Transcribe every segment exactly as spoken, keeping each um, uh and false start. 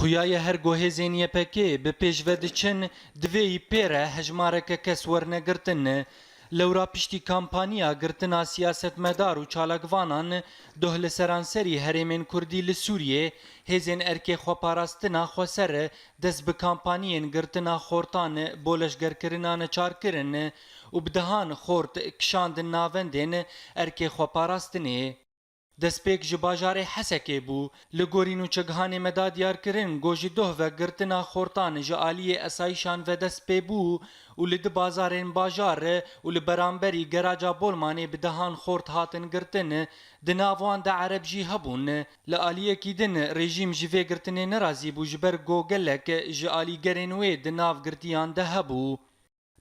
Xuya ye her ku hêzên Y P G bi pêş ve diçin, divê yî pê re hejmareke kes werne girtin. Lewra piştî kampanya girtina siyasetmedar û çalakvanan, doh li seranserî herêmên Kurdî li Sûriyê hêzên erkê xweparastina xweser dest bi kampanyên girtina xortan bo leşgerkirina neçar kirin û bi dehan xort kişandin navendên erkê xweparastinê. Destpêk ji bajarê Hesekê bû. Li gorî nûçegihanê me da diyarkirin, ku ji doh ve girtina xortan ji aliyê esayîşan ve dest pê bû û li di bazarên bajar û li beramberî geraca Bolmanê bi dehan xort hatin girtin. Di nav wan de Ereb jî hebûn. Li aliyekî din rejîm ji vê girtinê nerazî bû, ji ber ku gelek ji alîgerên wê di nav girtiyan de hebû.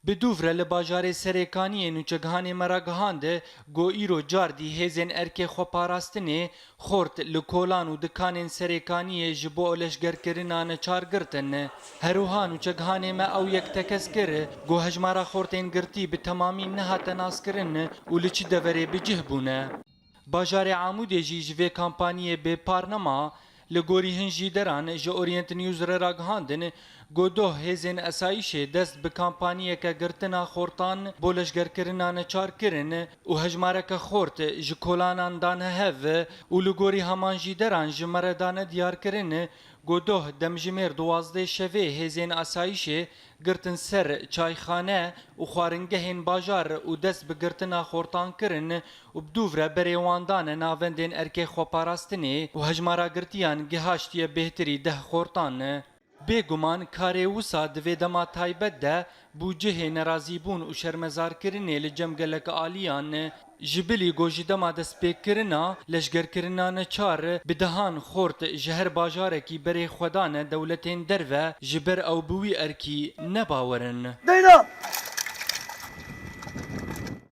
Bi dûv re li bajarê Serêkaniyê nûçegihanê me ragihand, ku îro cardî hêzên erkê xweparastinê xort li kolan û dikanên Serêkaniyê ji bo leşgerkirina neçar girtin. Her wiha nûçegihanê me ew yek tekez kir, ku hejmara xortên girtî bi temamî nehate naskirin û li çi deverê bi cih bûne. Bajarê Amûdê jî ji vê kampanyê bê par nema. Li gorî hin jî deran ji Orient News re ragihandin, ku doh hêzên esayîşê dest bi kampanyeke girtina xortan bo leşgerkirina neçar kirin û hejmareke xort ji kolanan dane hev û li gorî heman jî deran ji me re dane diyarkirin, ku doh demjimêr duwazdeh şevê hêzên esayîşê girtin ser çayxane û xwaringehên bajar û dest bi girtina xortan kirin û bi dûv re berê wan dane navendên erkê xweparastinê û hejmara girtiyan gihaştiye bêhtirî deh xortan. Bêguman karê wisa di vê dema taybet de bû cihê nerazîbûn û şermezarkirinê li cem gelek aliyan. Ji bilî ku ji dema destpêkkirina leşgerkirina neçar bi dehan xort ji her bajarekî berê xwe dane dewletên derve, ji ber ew bi wî erkî ne bawer in. Deyna